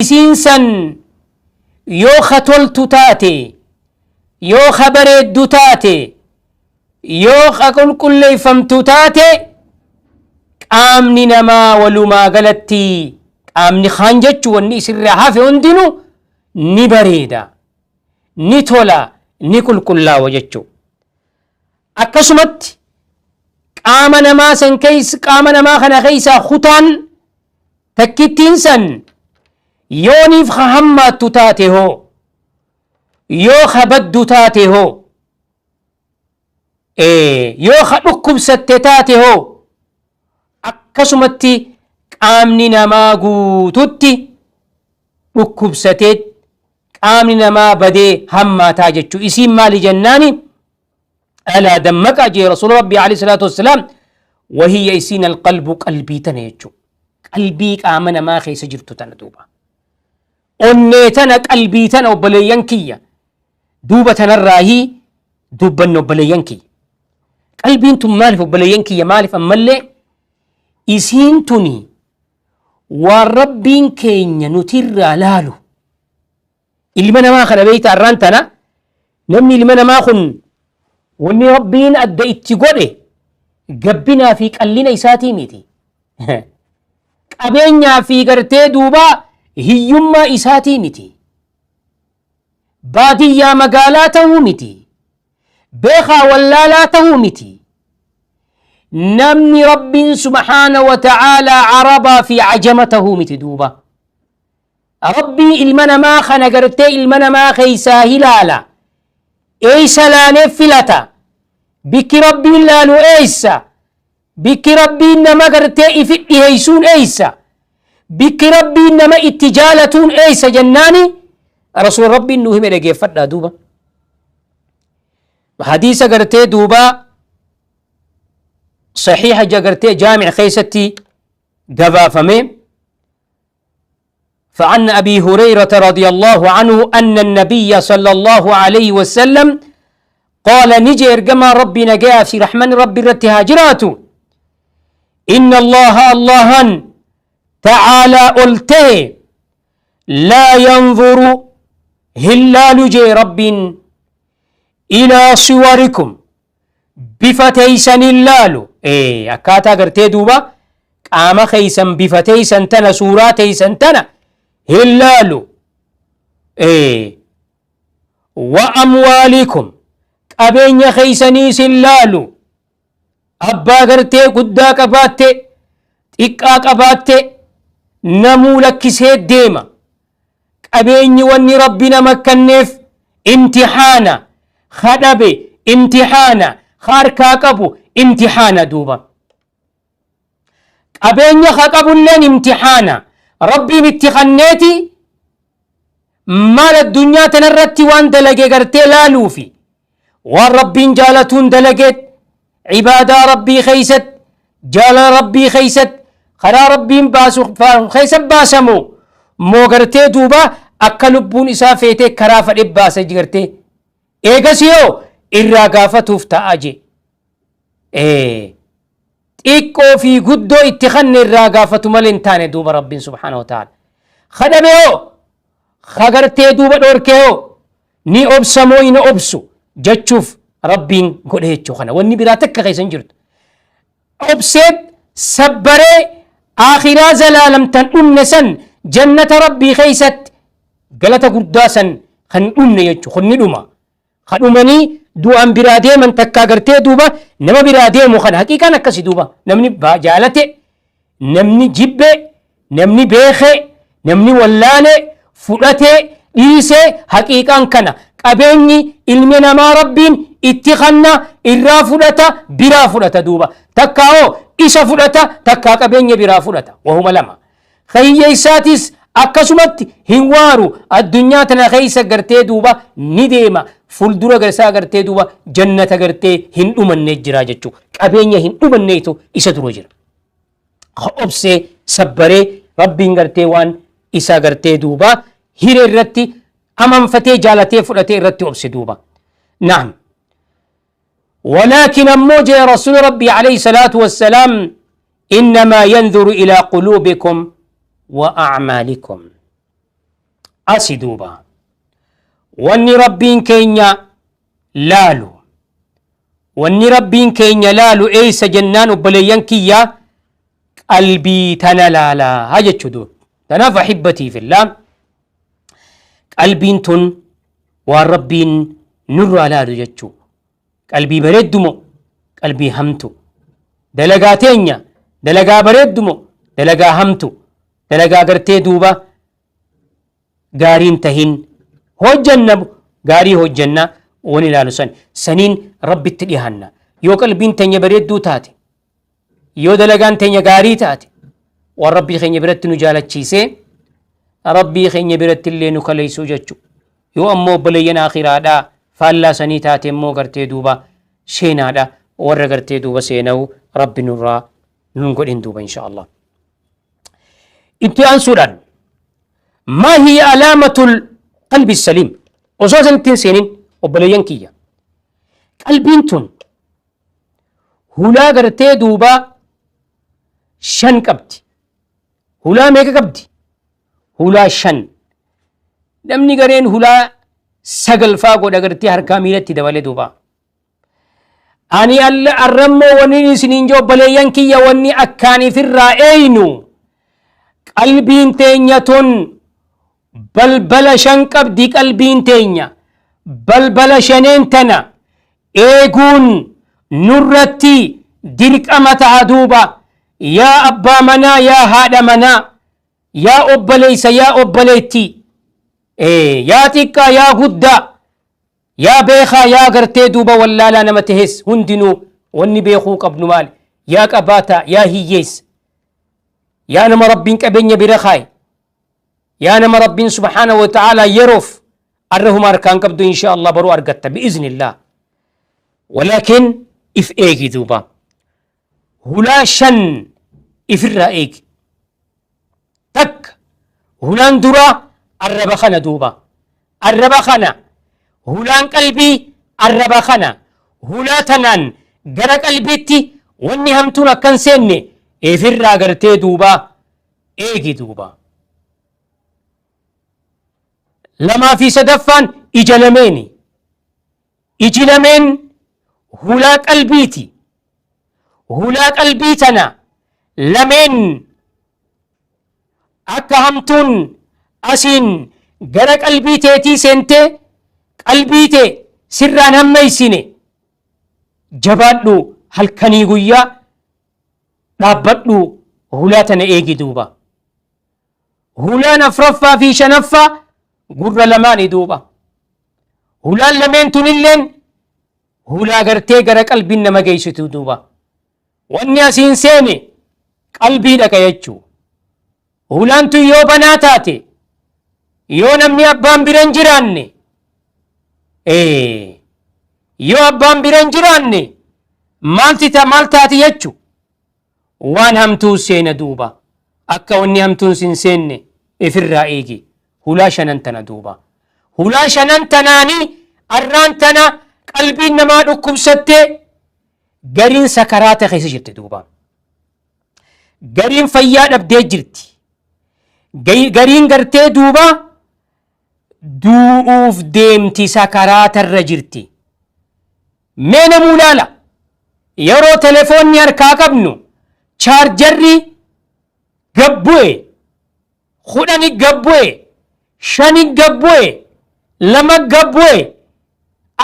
Isiin san yoo ka toltu taate, yoo ka bareeddu taate, yoo ka qulqulleeffamtu taate, qaamni namaa walumaa galatti, qaamni kaan jechu wanni isirraa hafe hundinuu ni bareeda, ni tola, ni qulqullaawa jechuu. Akkasumatti qaama namaa san keessa, qaama namaa kana keessaa kutaan takkittiin san yooniif ka hammaattu taate hoo, yoo ka baddu taate hoo, yoo ka dhukkubsatte taate hoo, akkasumatti qaamni namaa guututti dhukkubsatee qaamni namaa badee hammaataa jechuu. Isiin maali jennaani, alaa dammaqaa jee rasuula rabbii alayhi salaatu wassalaam, wahiyya isiin alqalbu, qalbii tana jechuu, qalbii qaama namaa keessa jirtu tana duuba, onnee tana, qalbii tana, obboleeyyan kiyya. Duuba tanarraahii dubbanne, obboleeyyan kiyya. Qalbiin tun maaliif, obboleeyyan kiyya, maaliif ammallee isiin tuni waan rabbiin keenya nutirraa laalu ilma namaa kana beeyta? Arraan tana namni ilma namaa kun wanni rabbiin adda itti godhe gabbinaa fi qallina isaatii miti, qabeenyaa fi gartee duuba hiyyummaa isaatii miti, baadiyyaa magaalaa ta'uu miti, beekaa wallaalaa ta'uu miti. Namni rabbiin subhaana wa ta'aalaa arabaa fi ajama ta'uu miti. Duuba rabbii ilma namaa kana gartee ilma namaa keeysaa hilaala, eeysa laalee filata? Bikki rabbiin laalu eeysa? Bikki rabbiin nama gartee ifi dhiheeysuun eeysa? Bikki rabbiin nama itti jaalatuun eeysa jennaani, rasuul rabbiin nuu hime, dhageeffadhaa. Duuba hadiisa gartee duuba saxiixa gartee jaamic keessatti gabaafame. فعن أبي هريرة رضي الله عنه أن النبي صلى الله عليه وسلم قال، نجي إرجما ربي نجا في رحمن ربي رتها جراتو، إن الله اللهن تعالى قلته لا ينظر هلال جي رب إلى صوركم، bifa teeysan hin laalu. Akkaataa gartee duuba qaama keeysan, bifa teeysan tana, suuraa teeysan tana hin laalu. Wa amwaalikum, qabeenya keeysaniis hin laalu. Abbaa gartee guddaa qabaatte, xiqqaa qabaatte, namuu lakkisee deema. Qabeenyi wanni rabbi nama kenneef imtixaana, kadhabe imtixaana, harkaa qabu imtixaana. Duuba qabeenya ka qabulleen imtixaana rabbiin itti kanneeti, maal addunyaa tanarratti waan dalage gartee laaluufi, waan rabbiin jaalatuun dalageet, cibaadaa rabbii keeysat, jaalala rabbii keeysat, karaa rabbiin baasu keessa baasamu moo gartee duuba akka lubbuun isaa feetee karaa fadhe baasa gartee, eegas yoo irraa gaafatuuf ta'a je. Xiqqoo fi guddoo itti kanne irraa gaafatu malee hin taane. Duuba rabbiin subhaana wa ta'ala kadhabe hoo, kagartee duuba dhoorkee hoo, ni obsa moo hin obsu jechuuf rabbiin godhe jechuu kana. Wanni biraa takka keessa hin jirtu. Obseet sabbaree akhiraa zalaalamtan dhumne san, jannata rabbii keessatti galata guddaa san kan dhumne jechuu. Kun ni dhuma, kadhumanii du'aan biraa deeman takkaa gartee duuba nama biraa deemu kana haqiiqaan akkasi. Duuba namni jaalate, namni jibbe, namni beeke, namni wallaale, fudhatee dhiisee, haqiiqaan kana. Qabeenyi ilmi namaa rabbiin itti kanna, irraa fudhata, biraa fudhata. Duuba takkaa hoo isa fudhata, takkaa qabeenya biraa fudhata, wahuma lama. Hiyya isaatis akkasumatti hin waaru addunyaa tana keessa, gartee duuba ni deema fuuldura isaa, gartee duuba jannata gartee hin dhumanne jira jechuu, qabeenya hin dhumanneetu isa dura jira. Obsee sabbaree rabbiin gartee waan isa gartee duuba hiree irratti amanfatee, jaalatee fudhatee irratti obse duuba. Naam. ولكن أمو جاء رسول ربي عليه الصلاة والسلام إنما ينظر إلى قلوبكم وأعمالكم. Asi duuba wanni Rabbiin keenya laalu, wanni Rabbiin keenya laalu eeysa jennaan, obboleeyyan kiyya, qalbii tana laalaa jechuu duuba. Tanaaf أحبتي في الله, qalbiin tun waan Rabbiin nurraa laalu jechuu. Qalbii bareeddumo, qalbii hamtu? Dalagaa teenya dalagaa bareeddumo, dalagaa hamtu, dalagaa gartee duuba gaariin tahin hojjanna, gaarii hojjanna? Wani ilaalu san saniin Rabbitti dhihanna. Yoo qalbiin teenya bareedduu taate, yoo dalagaan teenya gaarii taate, waan Rabbii keenya biratti nu jaalachiisee Rabbii keenya biratti illee nu kaleessuu jechu. Yoo ammoo, obboleeyyan akhiraadhaa, faallaa sanii taate immoo gartee duuba seenaadha. Warra gartee duuba seena'u Rabbi nurraa nun godhin duuba, insha Allah. Itti aansuudhaan, ما هي علامة القلب السليم? Osoo sanittiin seenin, obboleeyyan kiyya, qalbiin tun hulaa gartee duuba shan qabdi. Hulaa meeqa qabdi? Hulaa shan. Namni gareen hulaa sagalfaa godha, gartee harkaa miilatti dabale duuba. Ani arrammoo wanni isiniin jee, obboleeyyan kiyya, wanni akkaaniifirraa eeynu, qalbiin teenya tun balbala shan qabdi. Qalbiin teenya balbala shaneen tana eeguun nurratti dirqama ta'a duuba. Yaa abbaa manaa, yaa haadha manaa, yaa obboleeysa, yaa obboleetti, yaa xiqqaa, yaa guddaa, yaa beekaa, yaa gartee duuba wallaalaa nama tahes, hundinuu wanni beekuu qabnu maali? Yaa qabaataa, yaa hiyyeessa, yaa nama Rabbiin qabeenya bira kaaye, yaa nama Rabbiin سبحانه وتعالى yeroof arrahuma harkaan qabdu, insha Allah baruu argatta بإذن الله, ولكن if eegi duuba. Hulaa shan ifirraa eegi. Takka, hulaan duraa arraba kana duuba. Arraba kana, hulaan qalbii arraba kana. Hulaa tanaan gara qalbiitti wanni hamtuun akkan seenne ifirraa gartee duuba eegi duuba. Lamaa fi sadaffaan ija lameeni. Iji lameen hulaa qalbiiti. Hulaa qalbii tana lameen akka hamtuun asiin gara qalbii teetii seentee qalbii tee sirraan hammeeysine jabaadhu, halkanii guyyaa dhaabbadhu, hulaa tana eegi duuba. Hulaan afraffaa fi shanaffaa gurra lamaani duuba. Hulaan lameen tunilleen hulaa gartee gara qalbiin nama geessitu duuba. Wanni asiin seene qalbii dhaqa jechuu. Hulaan tun yoo banaa taate, yoo namni abbaan bira hin jiraanne, yoo abbaan bira hin jiraanne, maalti maal taati jechu? Waan hamtuu seena duuba. Akka wanni hamtuun sin seenne ifirraa eegi hulaa shanan tana duuba. Hulaa shanan tanaanii arraan tana qalbiin namaa dhukkubsattee, gariin sakaraata keessa jirti duuba, gariin fayyaa dhabdee jirti, gariin gartee duuba du'uuf deemti, sakaraatarra jirti. Mee namuu laala, yeroo telefoonni harkaa qabnu chaarjarri gabbu'e, 10 gabbu'e, shani gabbu'e, lama gabbu'e,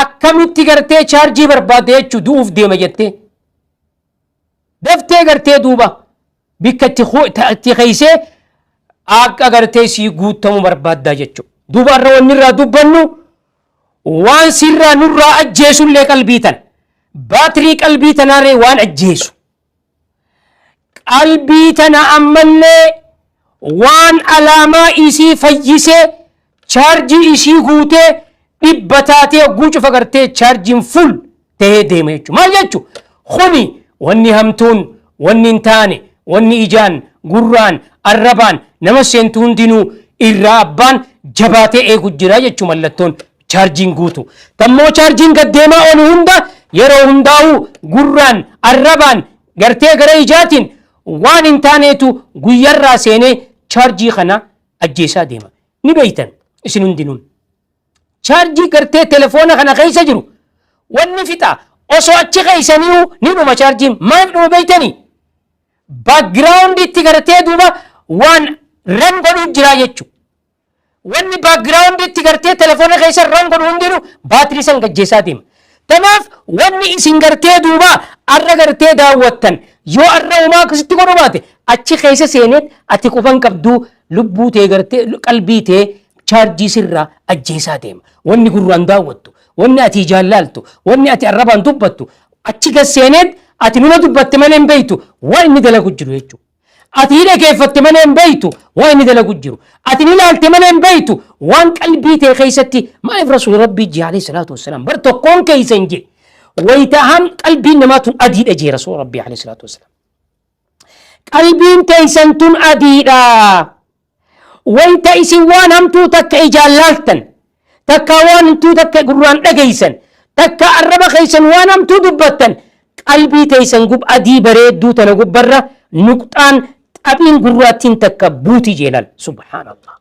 akkamitti gartee chaarjii barbaadde jechuu? Du'uuf deema jettee daftee gartee duuba bikka itti keeysee akka gartee sii guutamu barbaaddaa jechuudha. Duuba irra wanni irraa dubbannu, waan sirraa nurraa ajjeesullee qalbii tana. Baatirii qalbii tanaarree waan ajjeesu. Qalbii tana ammallee waan alaamaa isii fayyisee, chaarjii isii guutee, 100 taatee hogguu cufa gartee chaarjiin full tahee deema jechuudha. Maal jechuudha? Kuni wanni hamtuun, wanni hin taane, wanni ijaan, gurraan, arrabaan nama seentu hundinuu irraa abbaan jabaatee eegu jira jechuu, mallattoon chaarjiin guutu. Tammoo chaarjiin gaddeemaa oolu hunda, yeroo hundaa'u gurraan, arrabaan, gartee gara ijaatiin waan hin taaneetu guyyarraa seenee chaarjii kana ajjeesaa deema. Ni beeytan. Isin hundinuun. Chaarjii gartee telefoona kana keessa jiru wanni fixa osoo achi keessaniiyu ni dhuma chaarjiin. Maaf dhuma beektanii? Background itti gartee duuba waan ran godhuu jira jechuudha. Wanni background itti gartee telefoona keessa ran godhu hundinuu baatirii san gajjeessaa deema. Tanaaf wanni isin gartee duuba arra gartee daawwattan yoo arra uumaa akkasitti godhu baate achi keessa seeneet ati qufan qabduu lubbuu tee gartee qalbii tee chaarjii sirraa ajjeesaa deema. Wanni gurraan daawwattu, wanni ati ijaan laaltu, wanni ati arrabaan dubbattu achi gad seeneet ati numa dubbatte malee hin beektu waan inni dalagu jiru jechuudha. Ati ni dhageeffatte malee hin beektu waan inni dalagu jiru. Ati ni laalte malee hin beektu waan qalbii tee keessatti. Maaliif Rasuul Rabbii jee alayhi salaatu wassalaam bar tokkoon keessa hin jee. Wayita ham qalbiin namaa tun adiidha jee Rasuul Rabbii alayhi salaatu wassalaam. Qalbiin teessan tun adiidha. Wayita isin waan hamtuu takka ijaan laaltan, takka waan hamtuu takka gurraan dhageessan, takka arraba keessan waan hamtuu dubbattan, qalbii teessan gub adii bareedduu tana gubbarra nuqxaan xaphiin gurraattiin takka buuti jeelal. Subhaanallah.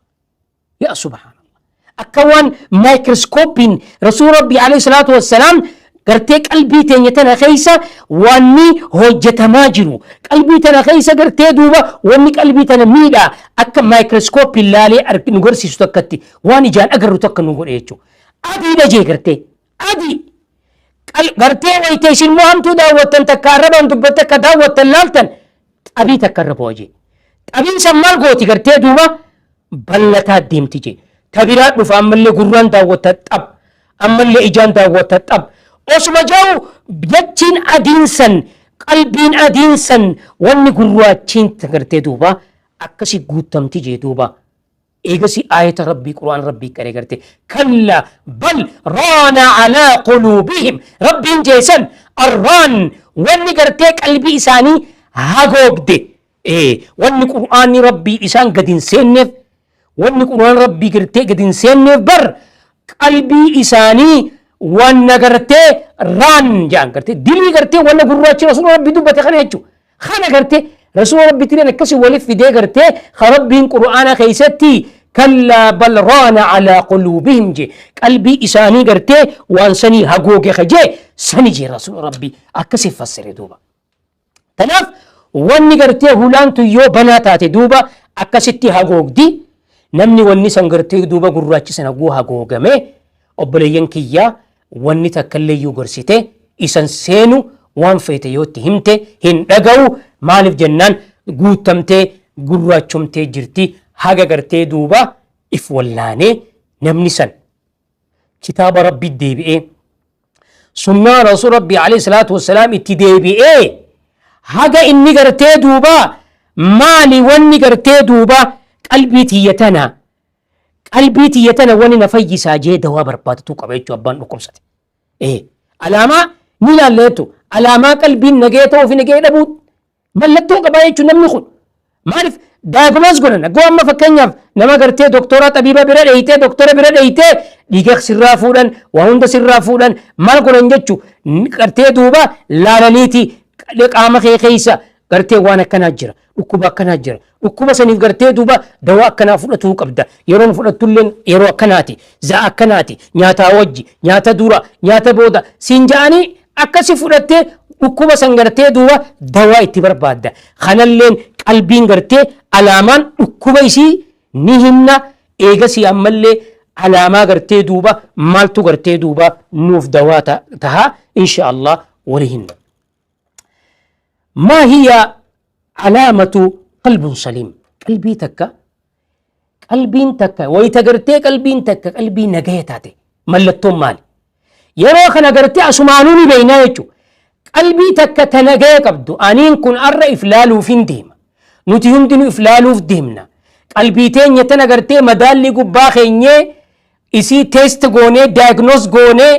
Yaa subhaanallah. Akka waan maayikirooskooppiin Rasuul Rabbii alayhi salaatu wassalaam gartee qalbii teenya tana keessa wanni hojjetamaa jiru. Qalbii tana keessa gartee duuba wanni qalbii tana miidhaa akka maayikirooskooppiin laalee nu garsiisu takkatti waan ijaan agarru takka nu godhe jechuudha. Adiidha jee gartee. Adii. Gartee wayita isin immoo hamtuu daawwattan takka arrabaan dubbatte akka daawwattan laaltan xabii takka irra bu'a jee. Xabiin san maal gooti gartee duuba ballataa deemti jee. Tabiraa dhufa ammallee gurraan daawwatta xab. Ammallee ijaan daawwatta xab. Osuma jiru jechiin adiin san qalbiin adiin san wanni gurraachiin gartee duuba akkasi guutamti jee duuba. Eegasi aayata Rabbii Qur'aan Rabbii qaree garte kalla bal raana alaa quluubihim Rabbiin jeesan arraan wanni gartee qalbii isaanii hagoogde wanni Qur'aanni Rabbii isaan gad hin seenneef, wanni Qur'aan Rabbii gartee gad hin seenneef bar qalbii isaanii wanna gartee raan jedhan gartee dilii gartee wanna gurraachi Rasuula Rabbii dubbate kana jechuudha. Kana gartee Rasuula Rabbiitiin akkasii waliif fidee gartee Rabbiin Qur'aana keessatti kallaa bal raana alaa quluubihim je qalbii isaanii gartee waan sanii hagooge kajee sani je Rasuula Rabbii akkasii fassire duuba. Kanaaf wanni gartee hulaan tun yoo banaa taate duuba akkasitti hagoogdi. Namni wanni san gartee duuba gurraachi sana guu hagoogame obboleeyyan kiyyaa wanni takka illee yoo gorsite isan seenu waan feete yoo itti himte hin dhaga'u. Maaliif jennaan guutamtee gurraachomtee jirti. Haga gartee duuba if wallaanee namni san kitaaba Rabbii deebi'ee sunnaa Rasuul Rabbii alayhi salaatu wassalaam itti deebi'ee haga inni gartee duuba maali wanni gartee duuba qalbii tiyya tana qalbii tiyya tana wanni na fayyisaa jee dawaa barbaadatuu qaba jechuu abbaan dhukkubsate. Alaamaa ni ilaalla jechuudha. Alaamaa qalbiin nagaya ta'uu fi nagaya dhabuu mallattoo qabaa jechuun namni kun maaliif diagnose godhan goo amma fakkeenyaaf nama gartee doktora xabiiba bira dheeyitee doktora bira dheeyitee dhiiga sirraa fuudhan waa hunda sirraa fuudhan maal godhan jechuu gartee duuba laalaniiti qaama kee keessa gartee waan akkanaa jira, dhukkuba akkanaa jira, dhukkuba saniif gartee duuba dawaa akkanaa fudhatuu qabda, yeroon fudhattulleen yeroo akkanaati, za'a akkanaati, nyaataa wajji, nyaata dura, nyaata booda siin ja'anii akkasi fudhattee dhukkuba san gartee duuba dawaa itti barbaadda. Kanalleen qalbiin gartee alaamaan dhukkuba isii ni himna. Eegasii ammallee alaamaa gartee duuba maaltu gartee duuba nuuf dawaa taha insha Allah wali himna. ما هي علامة قلب سليم؟ qalbii takka qalbiin takka wayita gartee qalbiin takka qalbii nagaya taate mallattoon maali? Yeroo kana gartee asumaanuu ni beeynaa jechuudha. Qalbii takka ta nagaya qabdu aniin kun arra if laaluuf hin deema. Nuti hundinuu if laaluuf deemna. Qalbii teenya tana gartee madaallii gubbaa keenyee isii test goonee diagnose goonee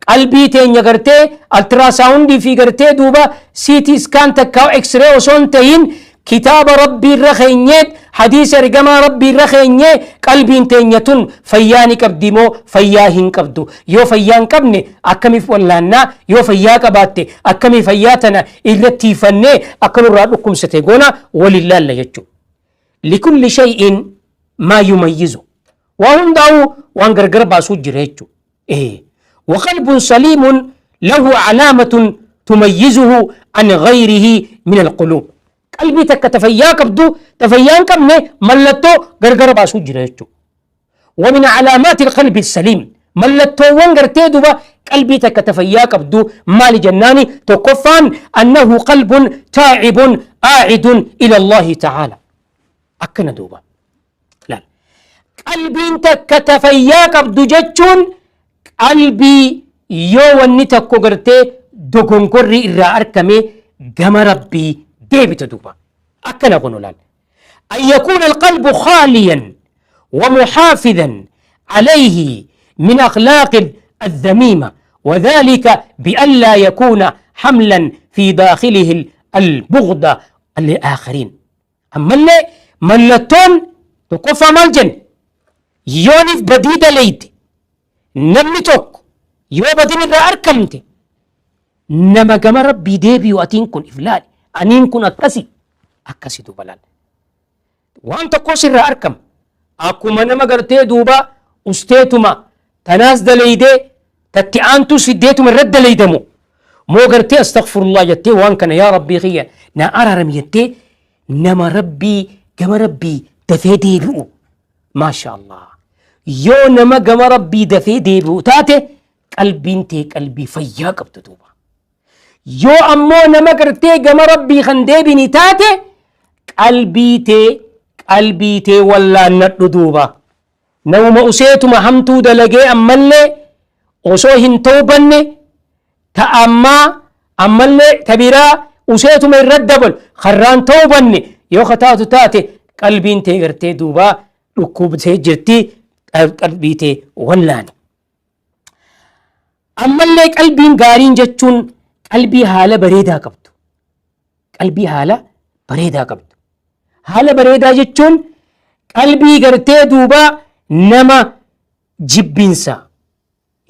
qalbii teenya gartee ultrasoundii fi gartee duuba CT scan takka x-ray osoo hin tahin kitaaba Rabbii irra keenyeet hadiisa ergamaa Rabbii irra keenyee qalbiin teenya tun fayyaa ni qabdi moo fayyaa hin qabdu? Yoo fayyaa hin qabne akkamiif wallaannaa? Yoo fayyaa qabaatte akkamii fayyaa tana irratti tiifannee akka nurraa dhukkubsate goona waliin laalla jechuudha. Likulli shay'in maa yumayyizu. Waa hundaa'u waan gargar baasuu jira jechuudha. وقلب سليم له علامة تميزه عن غيره من القلوب. قلبي تك تفيا قبدو تفيان كمني ملتو غرغر باسو جريتو. ومن علامات القلب السليم ملتو وانغرتي دوبا قلبي تك تفيا قبدو مال جناني تكفان أنه قلب تاعب آعد إلى الله تعالى. أكنا دوبا لا قلبي تك تفيا قبدو جتشون قلبي يو وني تكو غرتي دوغونغوري إرا أركمي جم ربي ديبت دوبا. أكنا غنولان أن يكون القلب خاليا ومحافظا عليه من أخلاق الذميمة، وذلك بألا يكون حملا في داخله البغض للآخرين. أما اللي ملتون تقف مالجن يونف بديدة ليت نمتك يو بدين الرأركمت نما جم ربي ديبي وأتين كن إفلال أنين كن أكسي أكسي دوبلال وأنت قصر أركم أكو من ما قرتي دوبا أستيتما تناس دليدي تتعانتو سديتو من رد ليدمو مو قرتي استغفر الله يتي وان كان يا ربي غيا نا أرى رميتي نما ربي جم ربي دفيدي بو ما شاء الله يو نما جم ربي دفيدي بو تاتي قلبي انتي قلبي فياك بتدوبا يو أمو نما قرتي جم ربي خندي تاتي قلبي تي قلبي تي ولا ندوبا نوم أسيت ما همتو دلجي أملي أسوهن توبني تأما أملي تبيرا أسيت ما يردبل خران توبني يو خطأت تاتي قلبي انتي قرتي دوبا ركوب تهجرتي قلبي تي ولاني أملي قلبي غارين جتشون قلبي حالة بريدة قبتو قلبي حالة بريدة قبتو حالة بريدة جتشون قلبي قرتي دوبا نما جبينسا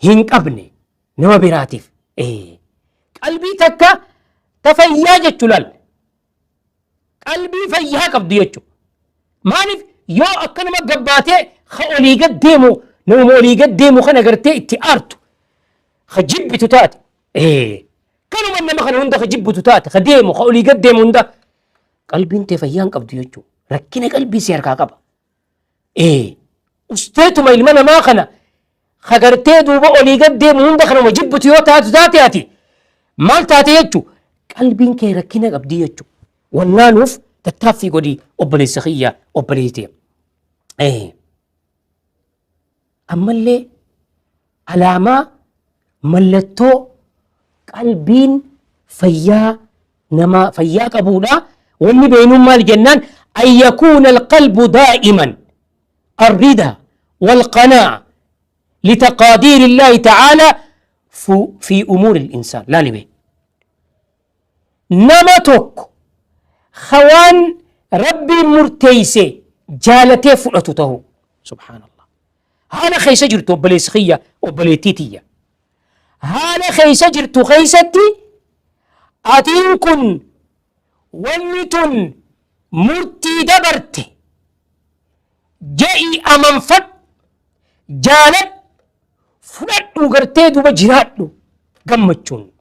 هنك أبني نما براتف إيه قلبي تكا تفيا جتشلال قلبي فيا قبض يجو مانف يو أكنما قباتي خولي قديمو نومولي قديمو خنا قرتي اتي أرتو خجبتو تات إيه كانوا من ما خنا هندا خجبتو تات خديمو خولي قديمو هندا قلبي انت فيان قبض يجو ركينا قلبي سيركا قبا إيه أستيتو ما إلمنا ما خنا خجرتي دوبا أولي قديمو هندا خنا وجبتو يو تات ذاتي أتي مال تاتي يجو قلبي انك ركينا قبض يجو والنانوف تتافي قولي أبلي سخية أبليتي إيه أما اللي علامة ملتو قلبين فيا نما فيا قبولا واللي بينهم مال جنان أن يكون القلب دائما الرضا والقناعة لتقادير الله تعالى في أمور الإنسان. لا لبي نمتك خوان ربي مرتيسي جالتي فلتته سبحان الله هذا خيس جرتو بليسخية وبليتيتية هذا خيس جرتو خيستي أتينكن ونتن مرتي دبرتي جئي أمام فت جالت فلتو غرتي دوبا جراتو قمتشون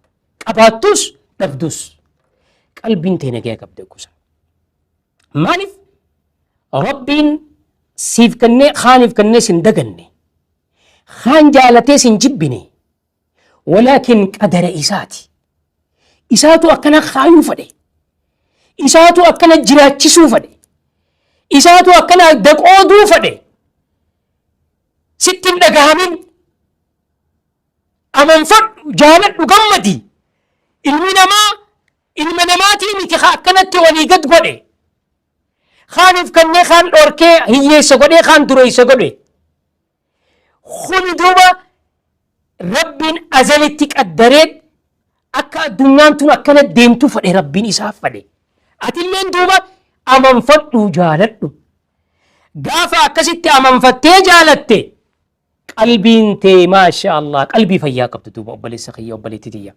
قباتوس دفدوس قلبي انتي نجا قبدكوسا مالف ربين سيف كني خانف كني سندقني خان جالتي سنجبني ولكن قدر إساتي إساتو أكنا خايو فدي إساتو أكنا جراتشسو فدي إساتو أكنا دقودو فدي ستين دقامين أمن فد جالت قمتي المنما المنماتي متخا كانت ولي قد قدي خانف كني خان أوركي هي سقدي خان دروي سقدي خن دوبا رب أزلتك الدريد أكا دنيان تون أكنا ديمتو فدي رب إساف فدي أتلين دوبا أمن فدو جالتو قافا أكست أمن فتي جالتي قلبي انتي ما شاء الله قلبي فياك دوبا أبلي سخية أبلي تدية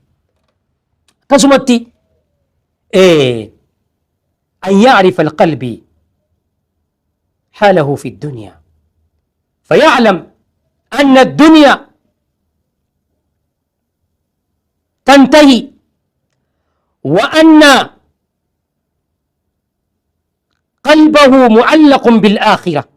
كسمتي إيه أن يعرف القلب حاله في الدنيا فيعلم أن الدنيا تنتهي، وأن قلبه معلق بالآخرة.